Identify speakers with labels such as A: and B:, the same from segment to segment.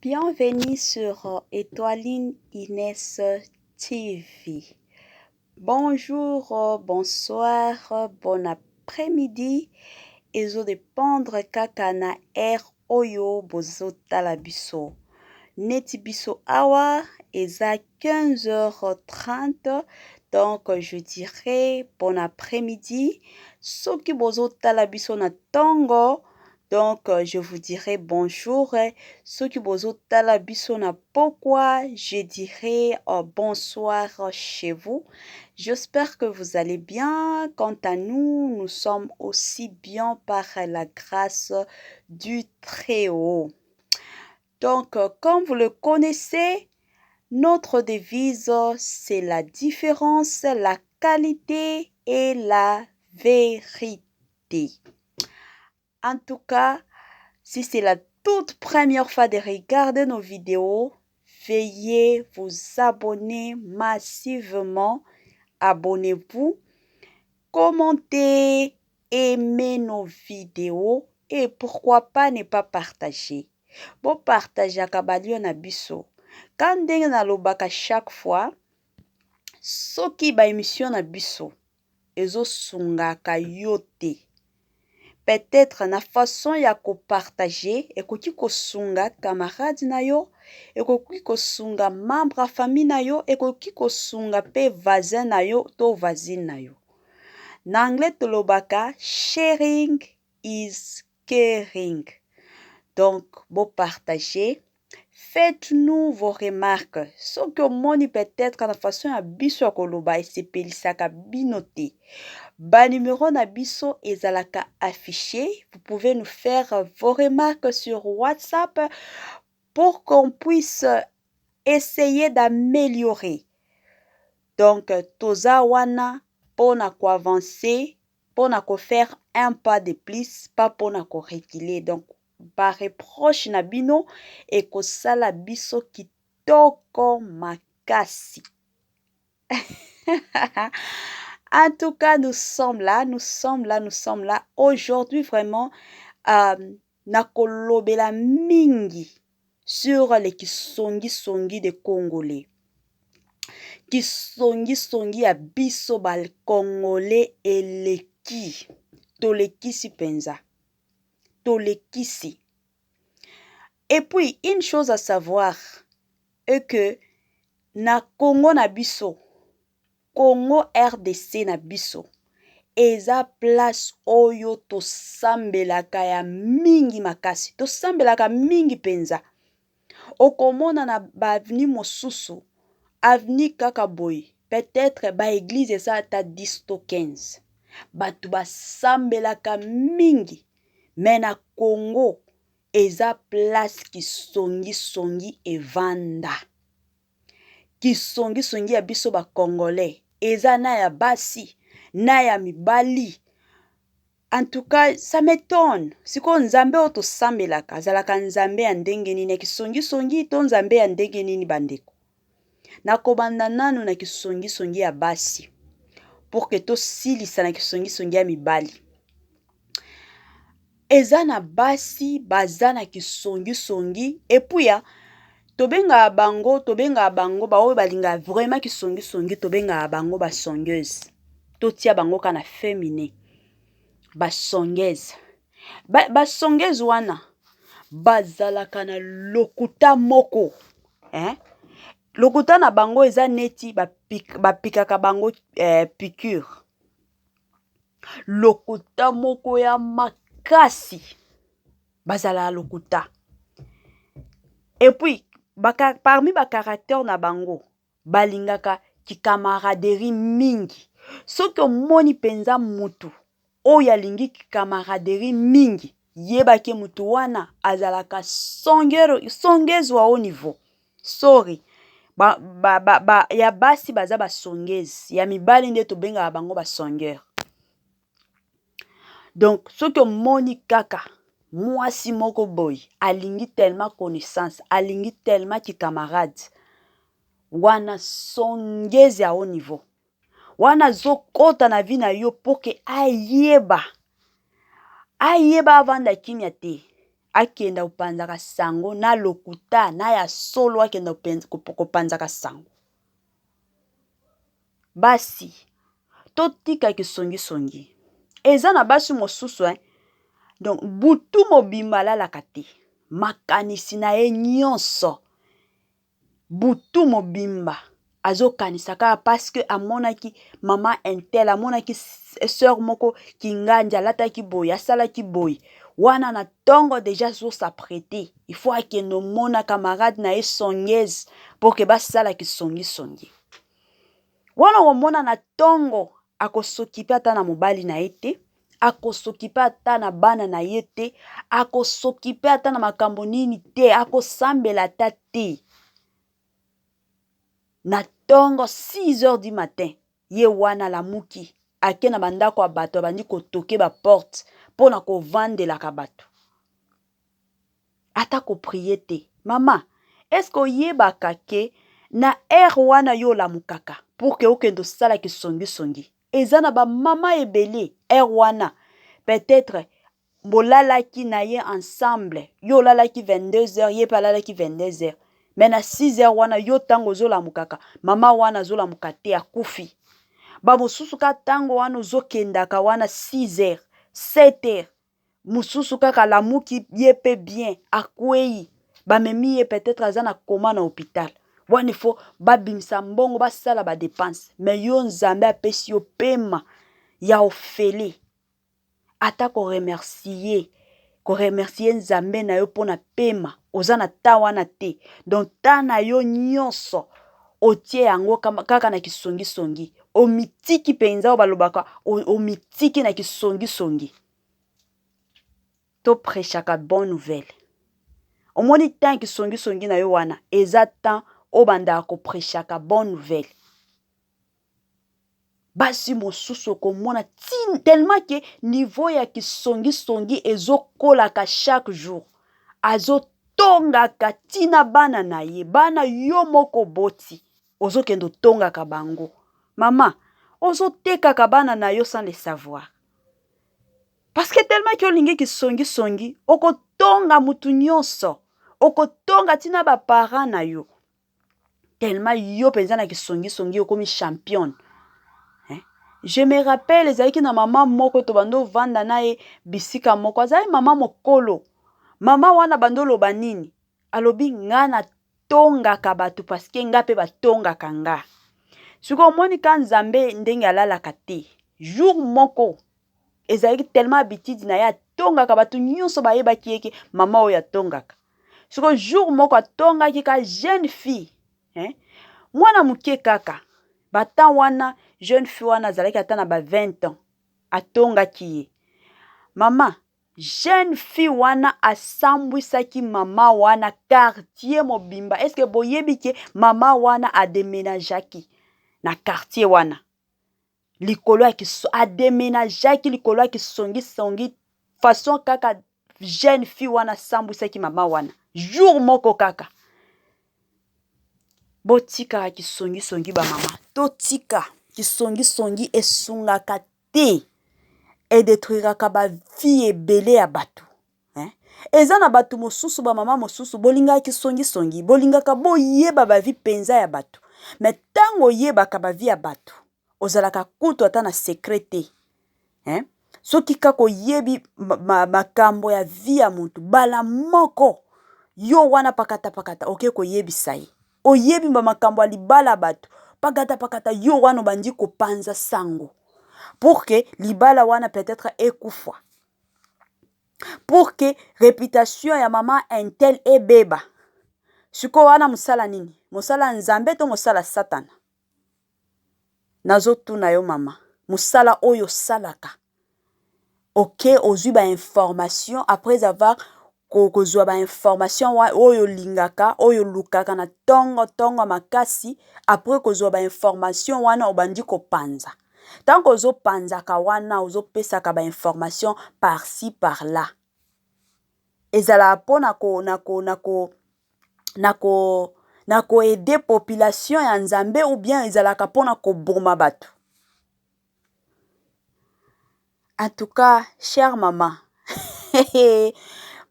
A: Bienvenue sur Etoiline Inès TV. Bonjour, bonsoir, bon après-midi. Ezo dépendre kaka na heure oyo bozotala biso. Neti biso awa eza 15h30, donc je dirais bon après-midi. Soki bozotala biso na tongo, donc je vous dirais bonjour. Soki bozotala biso na pokwa, je dirais bonsoir chez vous. J'espère que vous allez bien. Quant à nous, nous sommes aussi bien par la grâce du Très-Haut. Donc, comme vous le connaissez, notre devise, c'est la différence, la qualité et la vérité. En tout cas, si c'est la toute première fois de regarder nos vidéos, veuillez vous abonner massivement. Abonnez-vous, commentez, aimez nos vidéos et pourquoi pas ne pas partager. Bo partageaka ba liens na biso. Ka ndenge nalobaka chaque fois, soki ba émission na biso ezosungaka yo te, peut-être na façon ya kopartage ekoki kosunga camarade na yo, ekoki kosunga membre ya famille na yo, ekoki kosunga mpe voisin na yo to voisine na yo. Na anglais tolobaka sharing is caring. Donc bopartage, faites-nous vos remarques. Soki omoni peut-être na façon ya biso ya koloba esepelisaka bino te, ba numéro na biso ezalaka affiché. Vous pouvez nous faire vos remarques sur WhatsApp pour qu'on puisse essayer d'améliorer. Donc toza wana mpona koavancer, mpona kofaire un pas de plus, pas mpona koreculer. Donc bareproche na bino ekosala biso kitoko makasi. En tout cas, nous sommes là, nous sommes là, nous sommes là. Aujourd'hui, vraiment, nakolobela mingi sur les kisongisongi de Congolais. Kisongisongi ya biso bacongolais eleki, tolekisi mpenza, tolekisi. Et puis, une chose à savoir est que na Congo na biso, Congo RDC na biso, eza place oyo tosambelaka ya mingi makasi, tosambelaka mingi mpenza. Okomona na baavenue mosusu, avenue kaka boye, peut-être baéglise eza ata 10 to 15, bato basambelaka mingi. Me na Congo eza place kisongisongi evanda. Kisongisongi ya biso bacongolais eza na ya basi na ya mibali. En tout cas, ça m'étonne. Sikoyo, Nzambe oyo tosambelaka azalaka Nzambe ya ndenge nini? Ya kisongisongi to Nzambe ya ndenge nini? Bandeko, nakobanda nanu na kisongisongi ya basi pour que tosilisa na kisongisongi ya mibali. Eza na basi baza na kisongisongi, et puis ya tobengaka bango baoyo balingaka vraiment kisongisongi, tobengaka bango basongeuse. Totia bango kaka na féminin, basongeuse. Basongeuse wana bazalaka na lokuta moko, eh? Lokuta na bango eza neti bapikaka bango piqûre. Lokuta moko ya makasi, bazalaka lokuta. Et puis parmi bacaractère na bango, balingaka kicamaraderie mingi. Soki omoni mpenza mutu oyo alingi kicamaraderie mingi, yebaki mutu wana azalaka songeuse wa haut niveau. Sorry, ba, ba, ba, ba, ya basi baza basongezi, ya mibali nde tobengaka bango basongeur. Donc soki omoni kaka mwasi moko boye alingi tellement connaissance, alingi tellement kicamarade, wana songezi ya haut niveau. Wana azokɔta na vie na yo mpo ke ayeba, ayeba avanda kimia te. Akenda kopanzaka sango na lokuta na ya solo, akenda kopanzaka sango. Basi totika kisongisongi. Eza na basi mosusu hein? Donc butu mobimba alalaka te, makanisi na ye nyonso butu mobimba azokanisa kaka parce que amonaki mama intel, amonaki sœur moko kingandi alataki boye, asalaki boye wana. Na ntongo déjà azos'apprêter, il faut akende omona camarade na ye songeuse pour que basala kisongisongi wana. Okomona na ntongo akos'occuper ata na mobali na ye te, akos'occuper ata na bana na ye te, akos'occuper ata na makambo nini te, akosambela ata te. Na ntongo 6 heures du matin, ye wana alamuki, ake na bandako ya bato, abandi kotoquer baporte mpo na kovandelaka bato, ata koprier te. Mama, est-ce oyebaka ke na heure wana yo olamukaka pour que okende osala kisongisongi, eza na bamama ebele, heure wana peut-être bolalaki na ye ensemble, yo olalaki 22 heures, ye mpe alalaki 22 heures, mais na 6 heures wana yo ntango ozolamukaka, mama wana azolamuka te, akufi. Bamosusu ka ntango wana ozokendaka wana 6 heures, 7 heures, mosusu kaka alamuki ye mpe bien, akwei, bamemi ye, peut-être aza na coma na hôpital wana, il faut babimisa mbongo, basala badépenses. Mais yo, Nzambe apesi yo pema ya ofele, ata koremercier, koremercier Nzambe na yo mpona pema oza na ta wana te. Donc ta na yo nyonso otie yango kaka na kisongisongi, omitiki mpenza, oyo balobaka omitiki na kisongisongi. Toprêchaka bonne nouvelle. Omoni temps kisongisongi na yo wana eza temps oyo bandaka koprêchaka bonne nouvelle. Basi mosusu okomona tellement que niveau ya kisongisongi ezokolaka chaque jour, azotongaka ntina bana na ye, bana yo moko boti, ozokende otongaka bango. Mama, ozotekaka bana na yo sans le savoir, parce que tellement que olingi kisongisongi, okotonga mutu nyonso, okotonga ntina baparent na yo, tellement yo mpenza na kisongisongi okomi championne. Je me rappelle, ezalaki na mama moko, tobandi ovanda na ye bisika moko, azali mama mokolo. Mama wana bandi oloba nini? Alobi: "Nga natongaka bato parce que nga mpe batongaka nga." Sikoyo omoni ka Nzambe ndenge alalaka te. Jour moko, ezalaki tellement habitude na ye, atongaka bato nyonso, bayebaki ye que mama oyo atongaka. Sikoyo jour moko atongaki ka jeune fille, hein? Mwana moke kaka batemps wana, jeune fille wana azalaki ata na ba 20 ans. Atongaki ye. Mama, jeune fille wana asambwisaki mama wana quartier mobimba. Est-ce boyebi que mama wana adéménageaki na quartier wana likolo ya adéménageaki likolo ya kisongisongi, façon kaka jeune fille wana asambwisaki mama wana jour moko kaka? Botikaka kisongisongi, bamama, totika kisongisongi, esungaka te, edétruiraka bavie ebele ya bato, hein? Eza na bato mosusu, bamama mosusu, bolingaka kisongisongi, bolingaka boyeba bavie mpenza ya bato, mais ntango oyebaka bavie ya bato, ozalaka kutu ata na secret te, hein? Soki kaka oyebi makambo ya vie ya motu, bala moko yo wana pakata pakata oke koyebisa ye. Oyebi bamakambo ya libala bato, pakata pakata yo wana obandi kopanza sango pour que libala wana peut-être ekufa, pour que réputation ya mama intel ebeba. Sikoyo wana mosala nini? Mosala ya Nzambe to mosala Satana? Nazotuna yo mama, mosala oyo osalaka, ok, ozwi bainformation, après avoir kozwa bainformation oyo olingaka, oyo olukaka na ntongo ntongo makasi, après kozwa bainformation wana, obandi kopanza. Ntango ozopanzaka wana, ozopesaka bainformation par-ci par-là, ezalaka mpona ko na ko na ko na ko na koaider population ya Nzambe ou bien ezalaka mpona koboma bato? En tout cas, chère mama,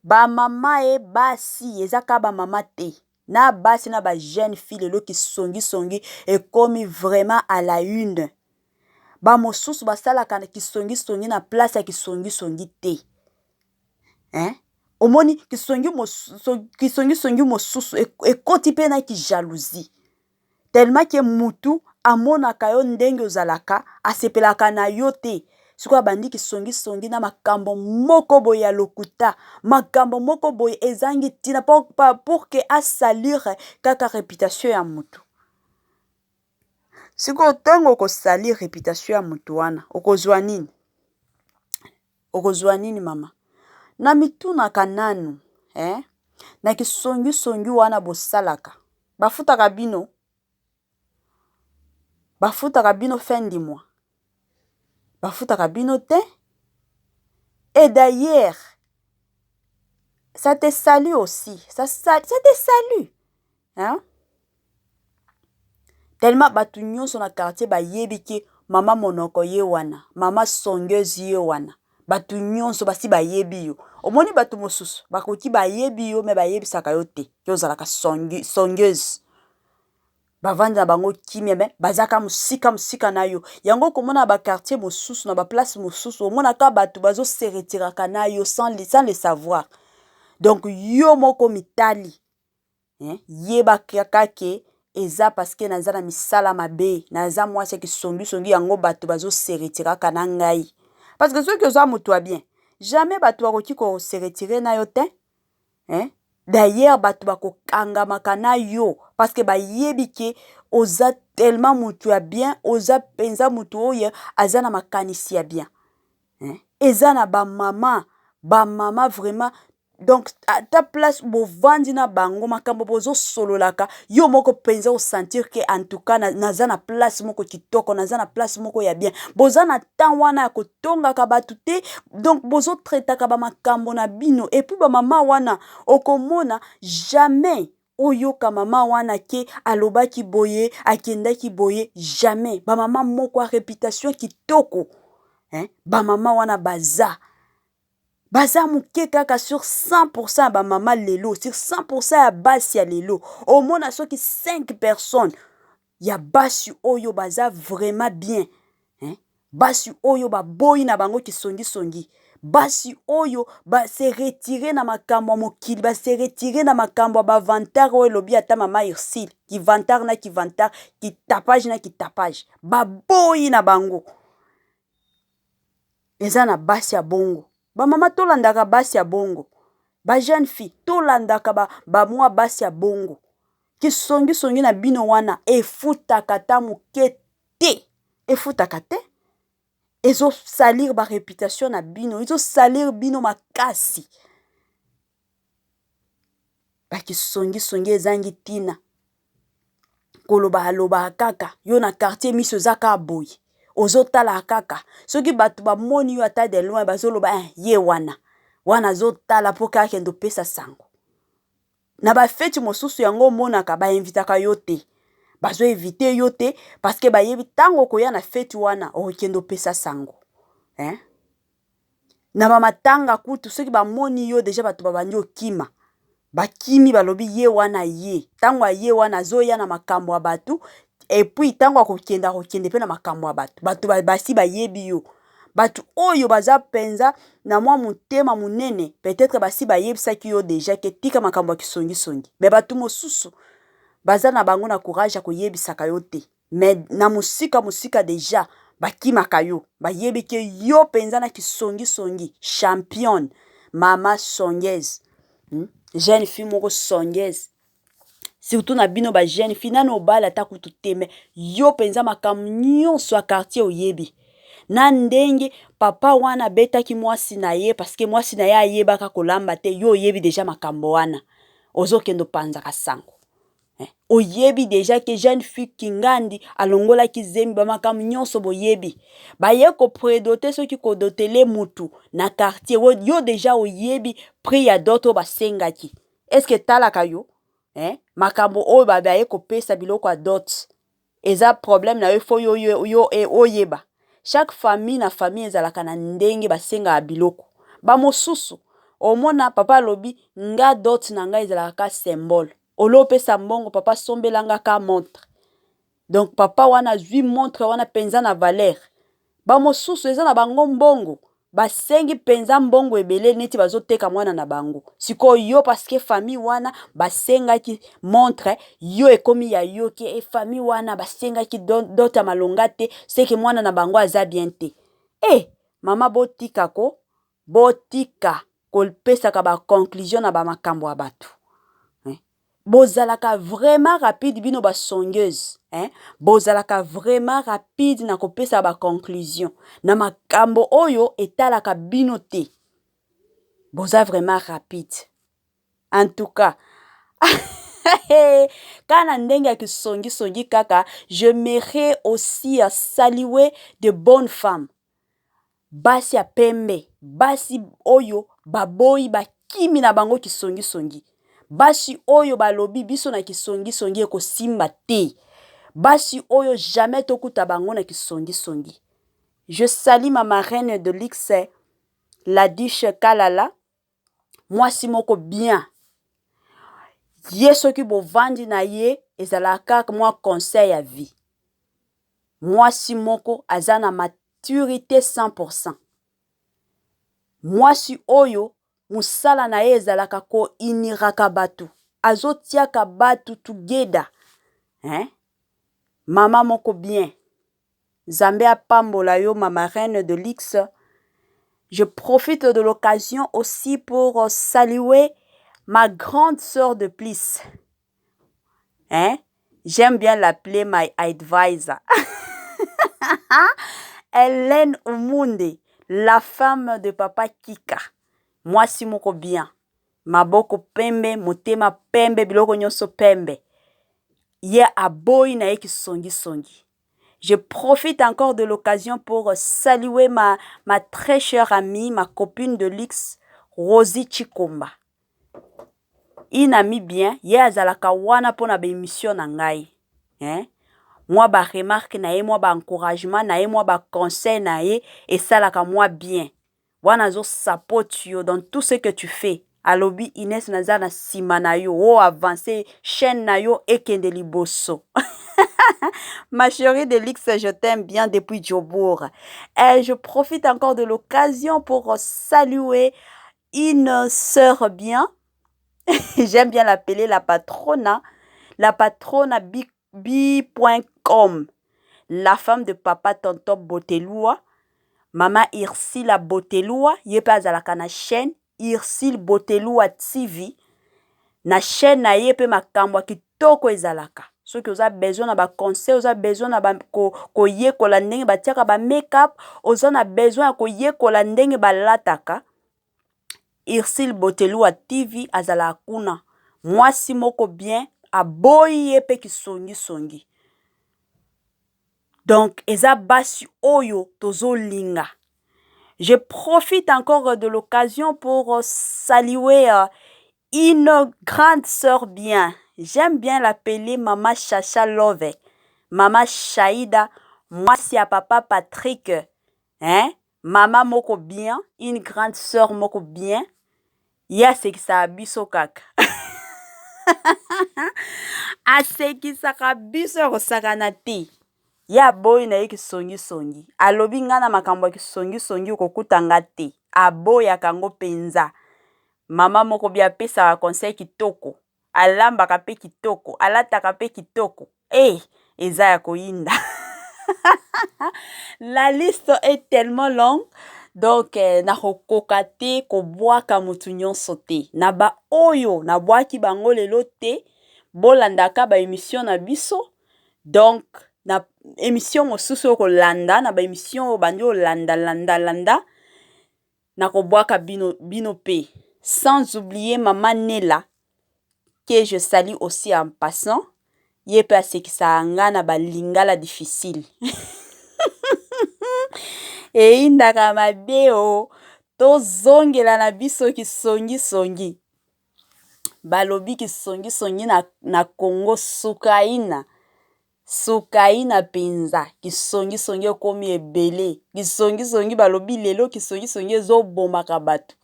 A: Ba mama e basi eza kaka ba mama te na basi na ba jeune fille lelo kisongisongi ekomi vraiment à la une. Ba mosusu basalaka na kisongisongi na place ya kisongisongi te hein? Omoni kisongisongi mosusu ekoti mpe na kijalousie tellement ke mutu amonaka yo ndenge ozalaka asepelaka na yo te sikoyo abandi kisongisongi na makambo moko boye ya lokuta makambo moko boye ezangi ntina pour ke asalir kaka reputation ya mutu. Sikoyo ntango okosalir reputation ya mutu wana okozwa nini? Okozwa nini mama? Na mitunaka nanu eh? Na kisongisongi wana bosalaka bafutaka bino? Bafutaka bino fin du mois? Bafutaka bino te? Et d'ailleurs ça te salue aussi, ça te salue hein? Tellement bato nyonso na quartier bayebi ke mama monoko ye wana, mama songeuse ye wana, bato nyonso basi bayebi yo. Omoni bato mosusu bakoki bayebi yo me bayebisaka yo te ke ozalaka songeuse. Bavandi na bango kimia me bazaka mosika mosika na yo. Yango okomona na ba quartier mosusu na ba place mosusu omonaka bato bazo se retiraka na yo sans le savoir. Donc yo moko mitali eh, yeba kaka ke eza parce que naza na misala mabe, naza mwasi ya kisongisongi, yango bato bazo se retiraka na ngai. Parce que soki oza moto ya bien, jamais bato bakoki ko se retirer na yo te eh? D'ailleurs bato bakokangamaka na yo parce que bayebi ke oza tellement moto ya bien, oza mpenza moto oyo aza na makanisi ya bien eh? Eza na bamama, bamama vraiment donc ata place bovandi na bango makambo bozosololaka yo moko mpenza osentir ke en tout cas naza na place moko kitoko, naza na place moko ya bien. Boza na temps wana ya kotongaka bato te, donc bozotraitaka bamakambo na bino. Et puis bamama wana okomona jamais oyoka mama wana ke alobaki boye, akendaki boye, jamais. Bamama moko ya réputation kitoko hein? Bamama wana baza moke kaka sur 100% ya bamama lelo, sur 100% ya basi ya lelo omona soki 5 personnes ya basi oyo baza vraiment bien hein? Basi oyo baboyi na bango kisongisongi, basi oyo base retire na makambo ya mokili, base retire na makambo ya bavantard oyo elobi ata mama Ursule, kivantard na kivantard, kitapage na kitapage, baboyi na bango. Eza na basi ya bongo. Bamama tolandaka basi ya bongo, ba jeune fille tolandaka bamwa basi ya bongo. Kisongisongi na bino wana efutaka ta moke te, efutaka te, ezosalir ba réputation na bino, ezosalir bino makasi. Bakisongisongi ezangi ntina, koloba alobaka kaka yo na quartier miso eza kaka boye, ozotala kaka soki bato bamoni yo ata de loin bazoloba eh, ye wana wana azotala mpo kaka kende opesa sango. Na bafeti mosusu yango omonaka bainvitaka yo te, bazoevite yo te parce que bayebi ntango okoya na feti wana okokende opesa sango eh? Na bamatanga kutu soki bamoni yo deja bato babandi okima, bakimi balobi ye wana ye ntango aye wana azoya na makambo ya bato, et puis ntango akokende akokende mpe na makambo ya bato. Bato basi bayebi yo, bato oyo baza mpenza na mwa motema monene peut-être basi bayebisaki yo deja ke tika makambo ya kisongisongi, me bato mosusu baza na bango na courage ya koyebisaka yo te, me na mosika mosika deja bakimaka yo, bayebi ke yo mpenza na kisongisongi championne, mama songeuse, jeune fille moko songeuse. Surtout na bino ba jeune fille nano obala ata kutu te, me yo mpenza makambo nyonso ya quartier oyebi. Na ndenge papa wana abetaki mwasi na ye parce que mwasi na ye ayebaka kolamba te, yo oyebi deja makambo wana, ozokende opanzaka sango eh? Oyebi deja ke jeune fille Kingandi alongolaki zemi, bamakambo nyonso boyebi. Baye kopredote soki kodotele mutu na quartier, yo deja oyebi prix ya dot oyo basengaki. Est-ce que talaka yo eh? Makambo oyo baye kopesa biloko ya dot eza problème na yo, fo yo, yo, yo oyeba. Chaque famille na famille ezalaka na ndenge basengaka biloko. Bamosusu Omona papa alobi nga dot na nga ezalaka ka symbole. Olo opesa mbongo papa sombela nga ka montre. Donc papa wana azwi montre wana penza na valeur. Ba mosusu eza na bango mbongo basengi penza mbongo ebele neti bazoteka mwana na bango. Sikoyo yo parce que famille wana basengaki montre yo ekomi ya yo ke e famille wana basengaki dot ya malonga te seke mwana na bango aza bien te. Eh mama botika ko botika kopesaka ba conclusion na ba makambo ya bato. Eh? Bozalaka vraiment rapide bino ba songeuse eh? Bozalaka vraiment rapide na kopesa ba conclusion na makambo oyo etalaka bino te. Boza vraiment rapide. En tout cas kaka na ndenge ya kisongisongi kaka, j'aimerais aussi saluer de bonnes femmes. Basi ya pembe, basi oyo baboyi bakimi na bango kisongisongi, basi oyo balobi biso na kisongisongi ekosimba te, basi oyo jamais tokuta bango na kisongisongi. Je salue ma marraine de luxe Ladiche Kalala, mwasi moko bien. Ye soki bovandi na ye ezalaka kaka mwa conseil ya vie. Mwasi moko aza na maturite 100%. Mwasi oyo mosala na ye ezalaka ko uniraka bato, azotiaka bato together. Hein? Mama moko bien. Nzambe apambola yo ma marraine de luxe. Je profite de l'occasion aussi pour saluer ma grande sœur de plus. Hein? J'aime bien l'appeler my advisor. Hélène Umunde, la femme de papa Kika. Mwasi moko bien. Maboko pembe, motema pembe, biloko nyonso pembe. Ye aboyi na ye kisongisongi. Je profite encore de l'occasion pour saluer ma, ma très chère amie, ma copine de luxe, Rosie Chikomba. Une amie bien, ye azalaka wana pona ba émission na ngai. Hein? Mwa ba remarque na ye, mwa ba encouragement na ye, mwa ba conseil na ye, esalaka mwa bien. Wana azo support yo dans tout ce que tu fais. Alobi Ines naza na sima na yo, o avancer chaîne na yo ekende liboso. Ma chérie de luxe, je t'aime bien depuis Djobourg. Et je profite encore de l'occasion pour saluer une sœur bien. J'aime bien l'appeler la patrona. La patrona B.com. La femme de papa tonton Botelua. Mama Ursula Botelua. Ye pe azalaka na chaîne Ursule Botelua TV. Na chaîne na ye pe makambo ya kitoko ezalaka. Soki oza besoin na ba conseil, oza besoin na ba koyekola ndenge batiaka ba make-up, oza na besoin ya koyekola ndenge balataka. Ursule Botelua TV azalaka kuna. Mwasi moko bien, aboyi ye pe kisongisongi. Donc eza basi oyo tozolinga. Je profite encore de l'occasion pour saluer une grande sœur bien. J'aime bien l'appeler Mama Chacha Love. Mama Shaida, mwasi ya papa Patrick. Hein? Mama moko bien, une grande sœur moko bien. Ye asekisaka biso kaka. Asekisaka biso ya kosakana te. Ye aboyi na ye kisongisongi. Alobi nga na makambo ya kisongisongi okokuta nga te. Aboyaka yango penza. Mama moko bien apesaka conseil kitoko. Alambaka pe kitoko, alataka pe kitoko. Eh, eza ya koyinda. La liste est tellement longue. Donc eh, nakokoka te kobwaka motu nyonso te. Na ba oyo nabwaki bango lelo te, bolandaka ba émission na biso. Donc na émission mosusu oyo kolanda, na ba émission oyo bandi olanda landa landa, nakobwaka bino bino pe. Sans oublier maman Nella que je salue aussi en passant. Ye pe asekisaka nga na ba lingala difficile. Eyindaka mabe o. Tozongela na biso kisongisongi. Balobi kisongisongi na, na Congo sukaina. Sukaina penza. Kisongisongi ekomi ebele. Kisongisongi balobi lelo kisongisongi ezobomaka bato.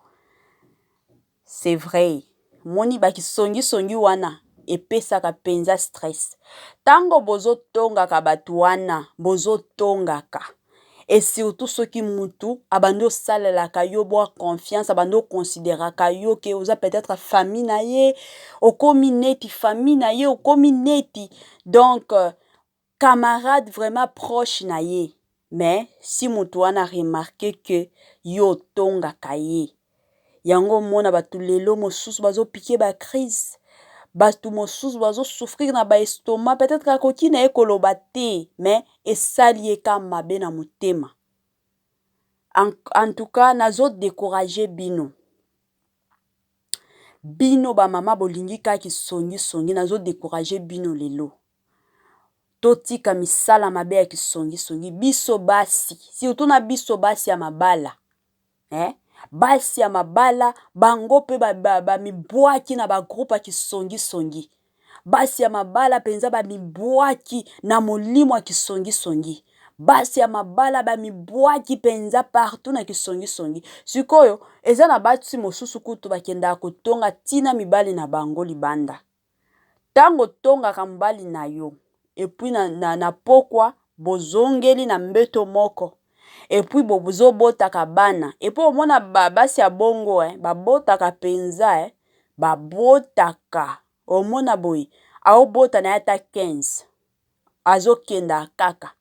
A: C'est vrai. Moni ba kisongi songi wana epesaka penza stress. Tango bozo tongaka batu wana, bozo tongaka. Et surtout soki mutu abandi osalelaka yo bwa confiance, abandi oconsideraka yo ke oza peut-être famille na ye, okomi neti famille na ye, okomi neti donc camarade vraiment proche na ye. Mais si mutu wana remarque que yo otongaka ye, yango omona bato lelo mosusu bazo piquer ba crise, bato mosusu bazo souffrir na ba estomac, peut-être akoki na ye koloba te mais esali ye ka mabe na motema. En, en tout cas nazo décourager bino bino ba mama bolingi kaka kisongi songi, nazo décourager bino lelo. Totika misala mabe ya kisongi songi biso basi, surtout na biso basi ya mabala eh? Basi ya mabala bango pe bamibwaki ba, ba na ba groupe ya kisongi songi. Basi ya mabala penza bamibwaki na molimo ya kisongi songi. Basi ya mabala bamibwaki penza partout na kisongi songi. Sikoyo eza na basi mosusu kutu bakendaka kotonga tina mibali na bango libanda. Tango otongaka mobali na yo et puis na, na, na pokwa bozongeli na mbeto moko et puis bozobotaka bana et puis omona ba, basi ya bongo eh, babotaka penza eh, babotaka omona boye aobota na ye ata 15 azokenda kaka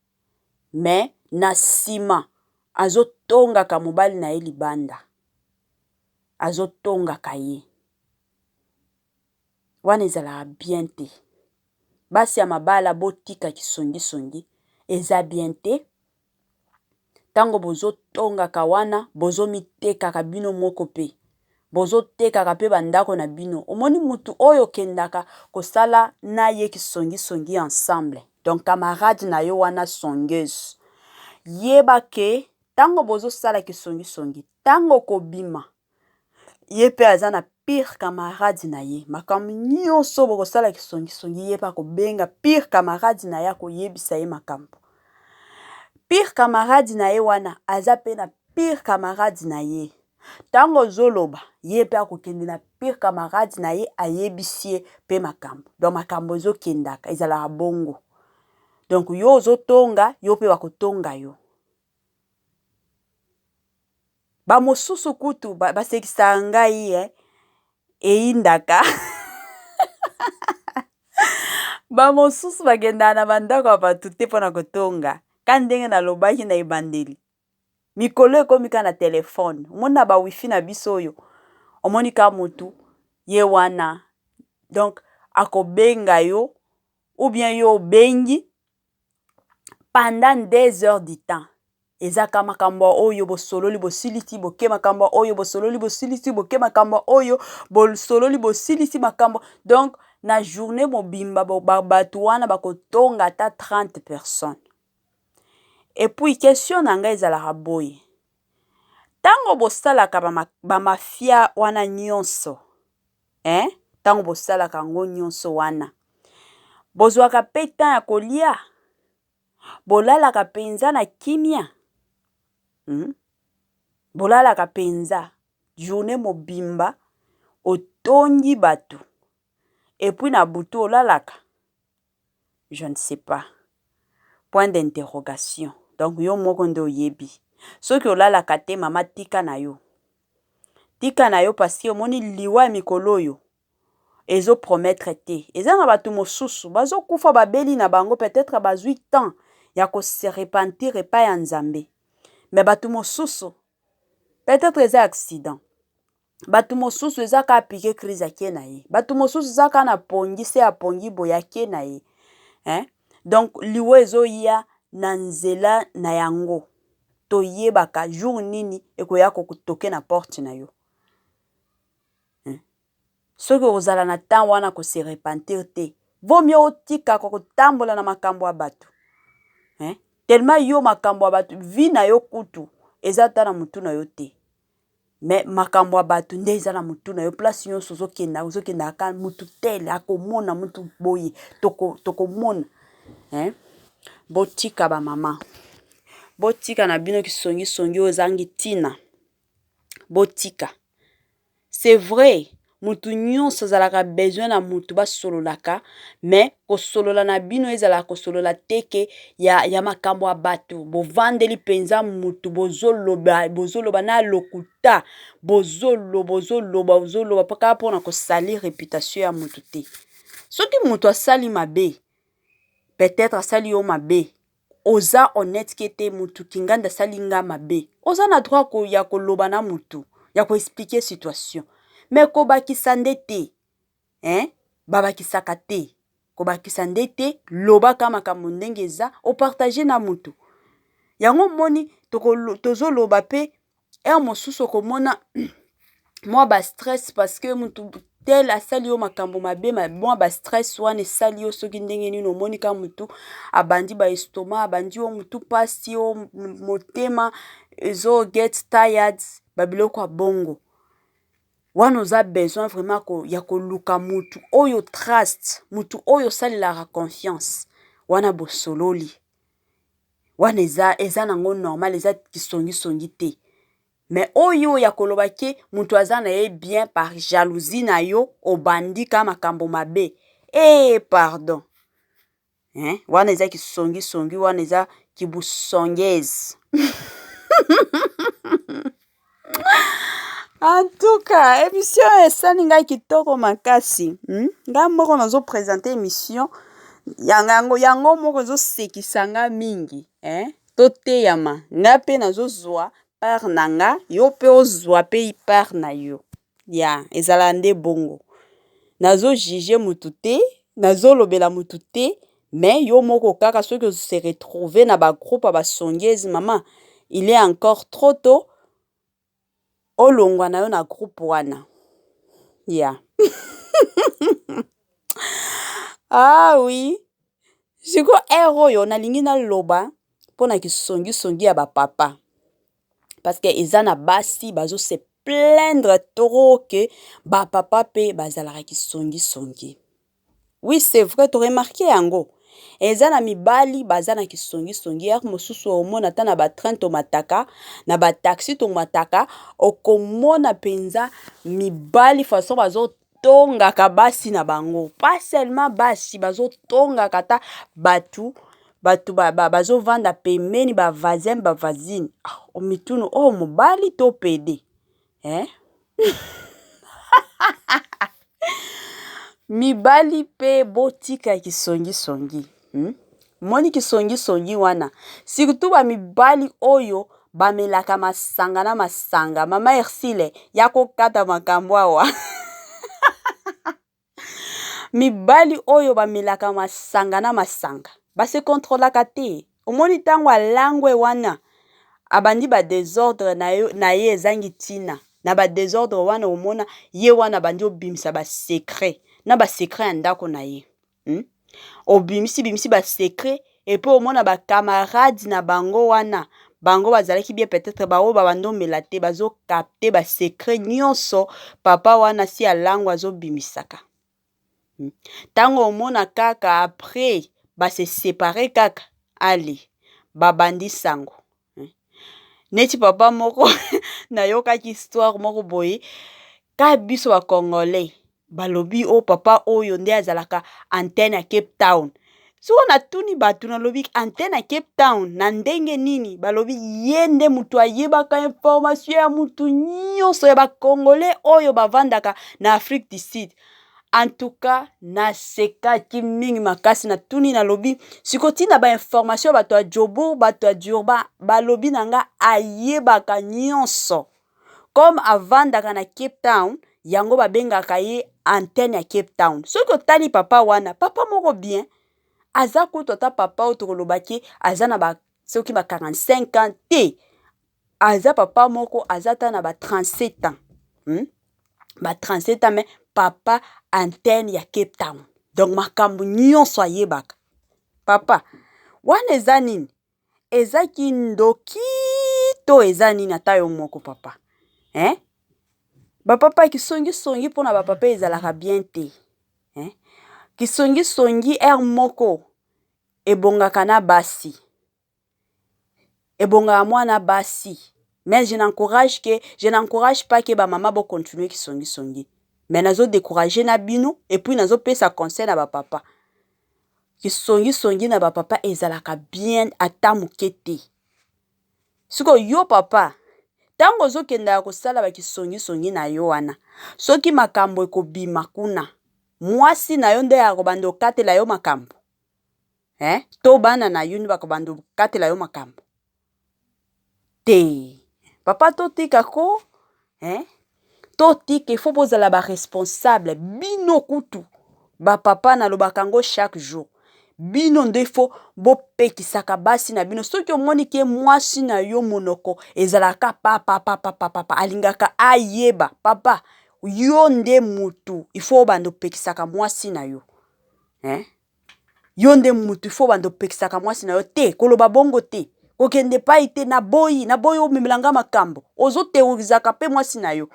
A: mais na sima azotongaka mobali na ye libanda azotongaka ye Wana ezalaka bien te. Basi ya mabala botika kisongisongi eza bien te. Tango bozotongaka wana bozomitekaka bino moko pe. Bozotekaka pe ba ndako na bino. Omoni mutu oyo okendaka kosala na ye kisongisongi ensemble. Donc camarade na yo wana songeuse. Yeba ke tango bozosala kisongisongi, tango okobima ye pe aza na pire camarade na ye makambo nyonso bokosala kisongisongi ye pe akobenga pire camarade na ye akoyebisa ye makambo pire camarade na ye wana aza pe na pire camarade na ye ntango ozoloba ye pe akokende na pire camarade na ye ayebisi ye pe makambo donc makambo ezokendaka ezalaka bongo donc yo ozotonga yo pe bakotonga yo Ba mosusu kutu basekisaka ngai eh, eyindaka ba mosusu bakendaka na bandako ya bato te mpo na kotonga ka ndenge nalobaki na ebandeli mikolo ekomi kaka na telefone omoni na ba wifi na biso oyo omoni ka motu ye wana donc akobenga yo ou bien yo obengi pendant des heures du temps eza ka makambo oyo bosololi bosilisi boke makambo oyo bosololi bosilisi boke makambo oyo bosololi bosilisi makambo donc na journée mobimba bato wana bakotonga ata 30 personnes et puis question na ngai ezalaka boye ntango bosalaka bamafia wana nyonso eh ntango bosalaka yango nyonso wana bozwaka mpe temps ya kolia Bolalaka penza na kimia? Hum? Bolalaka penza journée mobimba otongi batu et puis na butu olalaka? Je ne sais pas. Point d'interrogation. Donc yo moko nde oyebi. Soki olalaka te mama tika na yo. Tika na yo parce que omoni liwa ya mikolo oyo ezo promettre te eza na batu mosusu bazo kufa babeli na bango peut etre bazui temps ya ko se repentir epai ya Nzambe mais batu mosusu peut etre eza accident batu mosusu eza kaka pique crise ake na ye batu mosusu eza kaka na pongi se ya pongi boye ake na ye hein donc liwa ezoya na nzela na yango toyebaka jour nini ekoya kotoke na porte na yo Soki okozala na temps wana ko se repentir te, vaut mieux otika ko kotambola na makambo ya batu. Hein? Tellement yo makambo ya batu, vie na yo kutu eza ata na mutu na yo te. Mais makambo ya batu nde eza na mutu na yo, place nyonso ozokenda, ozokenda kaka mutu tel akomona mutu boye, toko tokomona. Hein? Botika ba mama. Botika na bino kisongi songi oyo ezangi tina. Botika. C'est vrai, mutu nyonso azalaka besoin na mutu basololaka, mais kosolola na bino ezalaka kosolola te ke ya makambo ya bato. Bovandeli mpenza mutu, bozoloba, bozoloba na lokuta, bozoloba, bozoloba, bozoloba kaka mpona kosalir reputation ya mutu te. Soki mutu asali mabe, peut-être asali yo mabe, oza honnête ke te mutu kinganda asali nga mabe, oza na droit ya koloba na mutu, ya koexpliquer situation, mais kobakisa nde te, hein? Babakisaka te, kobakisa nde te, lobaka makambo ndenge eza, opartage na mutu. Yango omoni tozoloba mpe heure mosusu okomona mwa ba stress parce que mutu tel asali yo makambo mabe, mwa ba stress wana esali yo soki ndenge nini, omoni ka mutu abandi ba estomac, abandi yo mutu pasi, yo motema ezo get tired, babiloko ya bongo wana. Oza besoin vraiment ya koluka mutu oyo trust, mutu oyo osalelaka confiance wana, bosololi wana, eza nango normal, eza kisongisongi te. Mais oyo ya koloba ke moto aza na ye bien, par jalousie na yo obandi ka makambo mabe, e pardon, hein? Wana eza kisongisongi, wana eza kibusongeze. En tout cas, émission esali ngai kitoko makasi, Ngai moko nazoprésente émission yango, yango moko ezosekisa nga mingi, eh? Toteyama, nga mpe nazozwa part na nga, yo mpe ozwa mpe part na yo. Ya ezala nde bongo. Nazojuge mutu te, nazolobela mutu te, mais yo moko kaka soki ose retrouve na bagroupe ya basongezi, mama, il est encore trop tôt, olongwa na yo na groupe wana ya. Ah oui, sikoyo heure oyo nalingi naloba mpona kisongisongi ya bapapa, parce que eza na basi bazose plaindre trop ke bapapa mpe bazalaka kisongisongi. Oui, c'est vrai, toremarquer yango, eza na mibali baza na kisongisongi. Heure mosusu omona ata na batrain tomataka, na bataxi tomataka, okomona mpenza mibali façon bazotongaka basi na bango. Pas seulement basi, bazotongaka ata bato bazovanda pembeni, bavoisin, bavoisine. Ah, omitunu oyo mobali to pédé, eh? Mibali mpe botika kisongisongi, Moni kisongisongi wana, surtout bamibali oyo bamelaka masanga na masanga. Mama Ersile ya kokata makambo awa. Mibali oyo bamelaka masanga na masanga base contrôlaka te. Omoni ntango alangwe wana, abandi badésordre na ye ezangi ntina. Na badésordre wana, omona ye wana abandi obimisa basecret na basecret ya ndako na ye, Obimisi bimisi basecret, et puis omona bacamarade na bango wana, bango bazalaki bien, peut-être baoyo babandi omela te, bazocapter basecret nyonso papa wana si alangwa azobimisaka. Ntango omona kaka après base séparer kaka, ale babandi sango. Neti papa moko nayokaki histoire moko boye ka biso bacongolais, balobi o papa oyo nde azalaka antenne ya Cape Town. Soko natuni bato, nalobi antenne ya Cape Town na ndenge nini? Balobi ye nde moto ayebaka information ya motu nyonso ya bacongolais oyo bavandaka na Afrique du Sud. En tout cas, nasekaki mingi makasi. Natuni, nalobi siko ntina bainformation ya bato ya Joburg, bato ya Durban? Balobi na nga ayebaka nyonso, comme avandaka na Cape Town, yango babengaka ye antenne ya Cape Town. Soki otali papa wana, papa moko bien, aza kutu ata papa oyo tokolobaki aza na ba soki ba 45 ans te, aza papa moko aza ata na ba 37 ans, Ba 37 ans, mais papa antenne ya Cape Town, donc makambo nyonso ayebaka. Papa wana eza nini? Eza kindoki to eza nini? Ata yo moko papa, hein? Bapapa kisongisongi, mpona bapapa ezalaka bien te, hein? Kisongisongi heure moko ebongaka na basi, ebongaka mwana basi. Mais je n'encourage que je n'encourage pas que ba mama bo continuer kisongi songi. Mais nazo décourager na bino et puis nazo pesa conseil na ba papa. Kisongi songi na ba papa ezalaka bien ata muke te. Sikoyo yo papa tango ozokendaka kosala ba kisongi songi na yo wana soki makambo ekobima kuna mwasi na yo nde akobanda okatela yo makambo eh? To bana na yo nde bakobanda okatela yo makambo te papa totika ko eh? Totika, il faut bozala ba responsable bino kutu ba papa nalobaka yango chaque jour bino nde faut bopekisaka basi na bino soki omoni ke mwasi na yo monoko ezalaka papa papa papa alingaka ayeba papa yo nde mutu il faut obanda opekisaka mwasi na yo eh? Yo nde mutu il faut obanda opekisaka mwasi na yo te koloba bongo te kokende epai te naboyi naboyi omemela nga makambo ozoteorizaka mpe mwasi na yo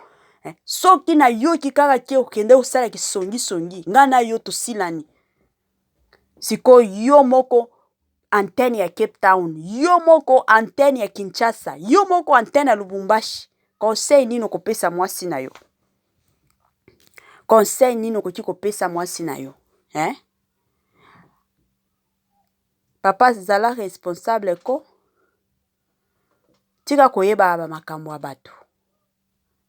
A: eh? Soki nayoki kaka ke okende kosala kisongisongi nga na yo tosilani sikoyo yo moko antenne ya Cape Town yo moko antenne ya Kinshasa yo moko antenne ya Lubumbashi conseil nini okopesa mwasi na yo conseil nini okoki kopesa mwasi na yo eh? Papa zala responsable ko tika koyeba ba makambo ya bato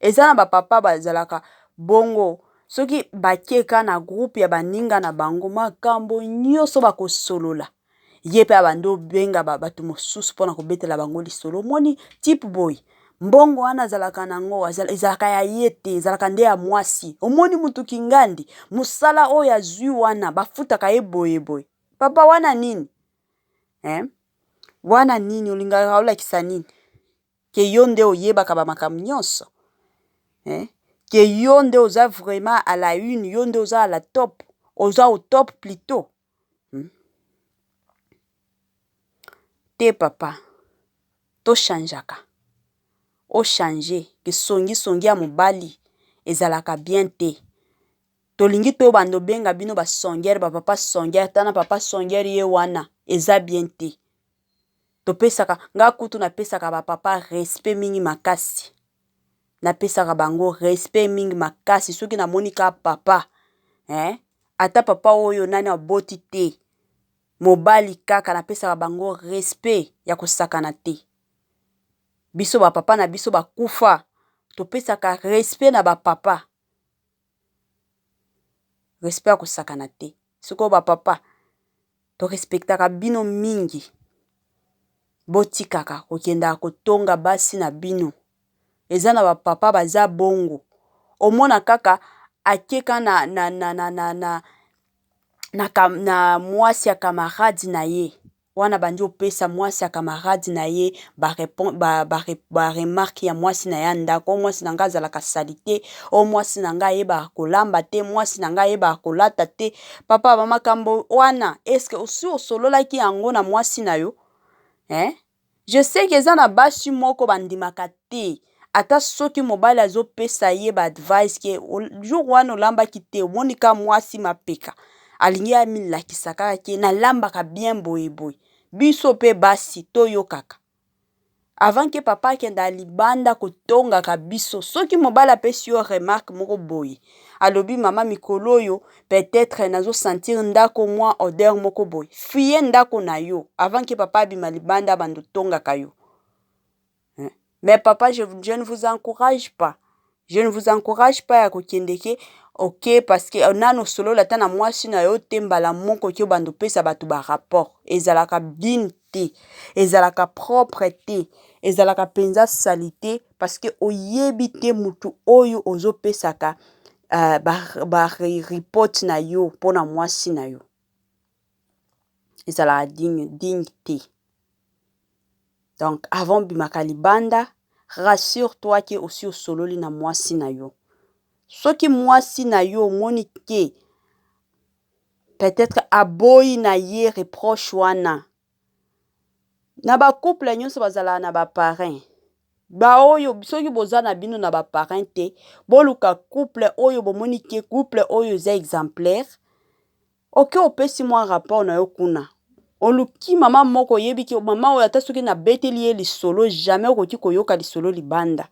A: eza na ba papa bazalaka bongo soki bakeka na groupe ya baninga na bango makambo nyonso bakosolola ye mpe abandi obenga bato mosusu mpona kobetela bango lisolo omoni type boye mbongo wana azalaka nango ezalaka ya ye te ezalaka nde ya mwasi omoni mutu kingandi mosala oyo azwi wana bafutaka ye boye boye papa wana nini eh? Wana nini olingaka olakisa nini ke yo nde oyebaka ba makambo nyonso eh? Ke yo nde oza vraiment à la une yo nde oza à la top oza au top plutôt Te papa to changeaka o change kisongi songi ya mobali ezalaka bien te tolingi tobanda obenga bino ba songuer ba papa songuer tana papa songuer ye wana eza bien te topesaka nga kutu napesaka ba papa respect mingi makasi napesaka bango respect mingi makasi soki namoni ka papa eh? Ata papa oyo nani aboti te mobali kaka napesaka bango respect ya kosakana te biso ba papa na biso bakufa topesaka respect na ba papa respect ya kosakana te sikoyo ba papa torespectaka bino mingi botikaka kokendaka kotonga basi na bino eza na ba papa baza bongo omona kaka akeka na, na, na, na, na, na, na, na mwasi ya camarade na ye wana bandi opesa mwasi ya camarade na ye baremarque ba, ba, ba ya mwasi na ye ya ndako o mwasi na ngai azalaka salite o mwasi na ngai ayebaka kolamba te mwasi na ngai ayebaka kolata te papa bamakambo wana eske osi osololaki yango na mwasi na yo eh? Je sais que eza na basi moko bandimaka te ata soki mobali azopesa ye ba advice ke jour wana olambaki te omoni ka mwasi mapeka alingi amilakisa kaka ke nalambaka bien boye boye biso pe basi toyokaka avant ke papa akenda libanda kotongaka biso soki mobali apesi yo remarque moko boye alobi mama mikolo oyo peut-etre nazo sentir ndako mwa odeur moko boye fuye ndako na yo avant ke papa abima libanda abanda otongaka yo mais papa je, je ne vous encourage pas je ne vous encourage pas ya kokende ke ok parce que nano osolola ata na mwasi na yo te mbala moko oke obanda opesa bato ba rapport ezalaka bien te ezalaka propre te ezalaka mpenza salite parce que oyebi te mutu oyo ozopesaka uh, ba, ba report na yo mpona mwasi na yo ezalaka digne digne te donc avant obimaka libanda rassure toi ke osi osololi na mwasi na yo soki mwasi na yo omoni ke peut-être aboyi na ye reproche wana na ba couple nyonso bazalaka na ba parrain baoyo soki boza na bino na ba parrain te boluka couple oyo bomoni ke couple oyo eza exemplaire oke opesi mwa rapport na yo kuna. Oluki mama moko oyebi ke mama oyo, ata soki nabeteli ye lisolo, jamais okoki koyoka lisolo libanda.